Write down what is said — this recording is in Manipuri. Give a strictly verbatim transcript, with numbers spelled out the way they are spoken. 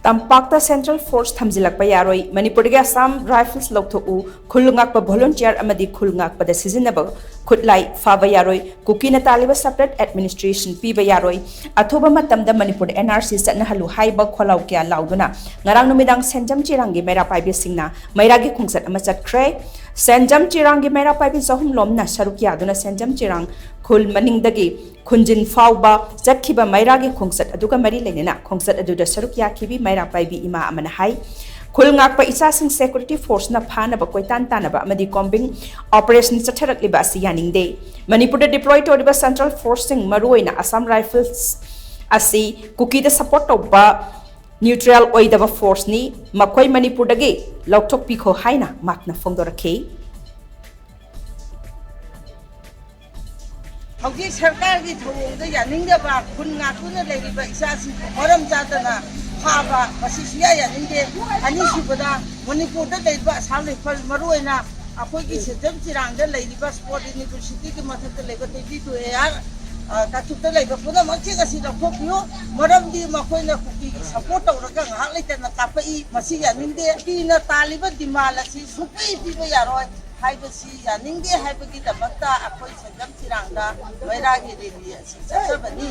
ꯇꯝꯄꯥꯛꯇ ꯁꯦꯟꯇ꯭ꯔꯦꯜ ꯐꯣꯔꯁ ꯊꯝꯖꯤꯜꯂꯛꯄ ꯌꯥꯔꯣꯏ, ꯃꯅꯤꯄꯨꯔꯗꯒꯤ ꯑꯁꯥꯝ ꯔꯥꯏꯐꯜꯁ ꯂꯧꯊꯣꯛꯎ, ꯈꯨꯜ ꯉꯥꯛꯄ ꯚꯣꯂꯨꯟꯇꯤꯌꯔ ꯑꯃꯗꯤ ꯈꯨꯜ ꯉꯥꯛꯄꯗ ꯁꯤꯖꯤꯟꯅꯕ ꯈꯨꯠꯂꯥꯏ ꯐꯥꯕ ꯌꯥꯔꯣꯏ, ꯀꯨꯀꯤꯅ ꯇꯥꯜꯂꯤꯕ ꯁꯦꯄꯔꯦꯠ ꯑꯦꯗꯃꯤꯅꯤꯁꯇ꯭ꯔꯦꯁꯟ ꯄꯤꯕ ꯌꯥꯔꯣꯏ, ꯑꯊꯨꯕ ꯃꯇꯝꯗ ꯃꯅꯤꯄꯨꯔꯗ ꯑꯦꯟ ꯑꯥꯔ ꯁꯤ ꯆꯠꯅꯍꯜꯂꯨ ꯍꯥꯏꯕ ꯈꯣꯜꯂꯥꯎ ꯀꯌꯥ ꯂꯥꯎꯗꯨꯅ ꯉꯔꯥꯡ ꯅꯨꯃꯤꯗꯥꯡ ꯁꯦꯟꯖꯝ ꯆꯤꯔꯥꯡꯒꯤ ꯃꯩꯔꯥ ꯄꯥꯏꯕꯤꯁꯤꯡꯅ ꯃꯩꯔꯥꯒꯤ ꯈꯣꯡꯆꯠ ꯑꯃ ꯆꯠꯈ꯭ꯔꯦ꯫ ꯁꯦꯟꯖꯝ ꯆꯤꯔꯥꯡꯒꯤ ꯃꯩꯔꯥ ꯄꯥꯏꯕꯤ ꯆꯍꯨꯝ ꯂꯣꯝꯅ ꯁꯔꯨꯛ ꯌꯥꯗꯨꯅ ꯁꯦꯟꯖꯝ ꯆꯤꯔꯥꯡ ꯈꯨꯜ ꯃꯅꯤꯡꯗꯒꯤ ꯈꯨꯟꯖꯤꯟ ꯐꯥꯎꯕ ꯆꯠꯈꯤꯕ ꯃꯩꯔꯥꯒꯤ ꯈꯣꯡꯆꯠ ꯑꯗꯨꯒ ꯃꯔꯤ ꯂꯩꯅꯅ ꯈꯣꯡꯆꯠ ꯑꯗꯨꯗ ꯁꯔꯨꯛ ꯌꯥꯈꯤꯕꯤ ꯃꯩꯔꯥ ꯄꯥꯏꯕꯤ ꯏꯃꯥ ꯑꯃꯅ ꯍꯥꯏ, ꯈꯨꯜ ꯉꯥꯛꯄ ꯏꯆꯥꯁꯤꯡ ꯁꯦꯀ꯭ꯌꯨꯔꯤꯇꯤ ꯐꯣꯔꯁꯅ ꯐꯥꯅꯕ ꯀꯣꯏꯇꯥꯟ ꯇꯥꯟꯅꯕ ꯑꯃꯗꯤ ꯀꯣꯝꯕꯤꯡ ꯑꯣꯄꯔꯦꯁꯟ ꯆꯠꯊꯔꯛꯂꯤꯕ ꯑꯁꯤ ꯌꯥꯅꯤꯡꯗꯦ꯫ ꯃꯅꯤꯄꯨꯔꯗ ꯗꯤꯄ꯭ꯂꯣꯏ ꯇꯧꯔꯤꯕ ꯁꯦꯟꯇ꯭ꯔꯦꯜ ꯐꯣꯔꯁꯁꯤꯡ, ꯃꯔꯨꯑꯣꯏꯅ ꯑꯁꯥꯝ ꯔꯥꯏꯐꯜꯁ ꯑꯁꯤ ꯀꯨꯀꯤꯗ ꯁꯄꯣꯔꯠ ꯇꯧꯕ ꯅ꯭ꯌꯨꯇ꯭ꯔꯦꯜ ꯑꯣꯏꯗꯕ ꯐꯣꯔꯁꯅꯤ, ꯃꯈꯣꯏ ꯃꯅꯤꯄꯨꯔꯗꯒꯤ ꯂꯧꯊꯣꯛꯄꯤꯈꯣ ꯍꯥꯏꯅ ꯃꯍꯥꯛꯅ ꯐꯣꯡꯗꯣꯔꯛꯈꯤ꯫ ꯍꯧꯖꯤꯛ ꯁꯔꯀꯥꯔꯒꯤ ꯊꯧꯑꯣꯡꯗ ꯌꯥꯅꯤꯡꯗꯕ ꯈꯨꯟ ꯉꯥꯛꯇꯨꯅ ꯂꯩꯔꯤꯕ ꯏꯆꯥꯁꯤꯡꯕꯨ ꯃꯔꯝ ꯆꯥꯗꯅ ꯐꯥꯕ, ꯃꯁꯤ ꯁꯨꯡꯌꯥ ꯌꯥꯅꯤꯡꯗꯦ꯫ ꯑꯅꯤꯁꯨꯕꯗ, ꯃꯅꯤꯄꯨꯔꯗ ꯂꯩꯔꯤꯕ ꯑꯁꯥꯝ ꯔꯥꯏꯐꯜ, ꯃꯔꯨꯑꯣꯏꯅ ꯑꯩꯈꯣꯏꯒꯤ ꯁꯦꯟꯖꯝ ꯆꯤꯔꯥꯡꯗ ꯂꯩꯔꯤꯕ ꯁ꯭ꯄꯣꯔꯠ ꯌꯨꯅꯤꯚꯔꯁꯤꯇꯤꯒꯤ ꯃꯊꯛꯇ ꯂꯩꯕ ꯇ꯭ꯋꯦꯟꯇꯤ ꯇꯨ ꯑꯦ ꯑꯥꯔ, ꯑ, ꯀꯥꯡꯆꯨꯞꯇ ꯂꯩꯕ ꯄꯨꯝꯅꯃꯛꯁꯤꯡ ꯑꯁꯤ ꯂꯧꯊꯣꯛꯄꯤꯌꯨ꯫ ꯃꯔꯝꯗꯤ ꯃꯈꯣꯏꯅ ꯀꯨꯀꯤꯒꯤ ꯁꯄꯣꯔꯠ ꯇꯧꯔꯒ ꯉꯥꯏꯍꯥꯛ ꯂꯩꯇꯅ ꯀꯥꯞꯄꯛꯏ꯫ ꯃꯁꯤ ꯌꯥꯅꯤꯡꯗꯦ꯫ ꯀꯨꯀꯤꯅ ꯇꯥꯜꯂꯤꯕ ꯗꯤꯃꯥꯟ ꯑꯁꯤ ꯁꯨꯡꯄꯤ ꯄꯤꯕ ꯌꯥꯔꯣꯏ ꯍꯥꯏꯕꯁꯤ ꯌꯥꯅꯤꯡꯗꯦ ꯍꯥꯏꯕꯒꯤꯗꯃꯛꯇ ꯑꯩꯈꯣꯏ ꯁꯦꯟꯖꯝ ꯆꯤꯔꯥꯡꯗ ꯃꯩꯔꯥꯒꯤ ꯔꯦꯂꯤ ꯑꯁꯤ ꯆꯠꯆꯕꯅꯤ꯫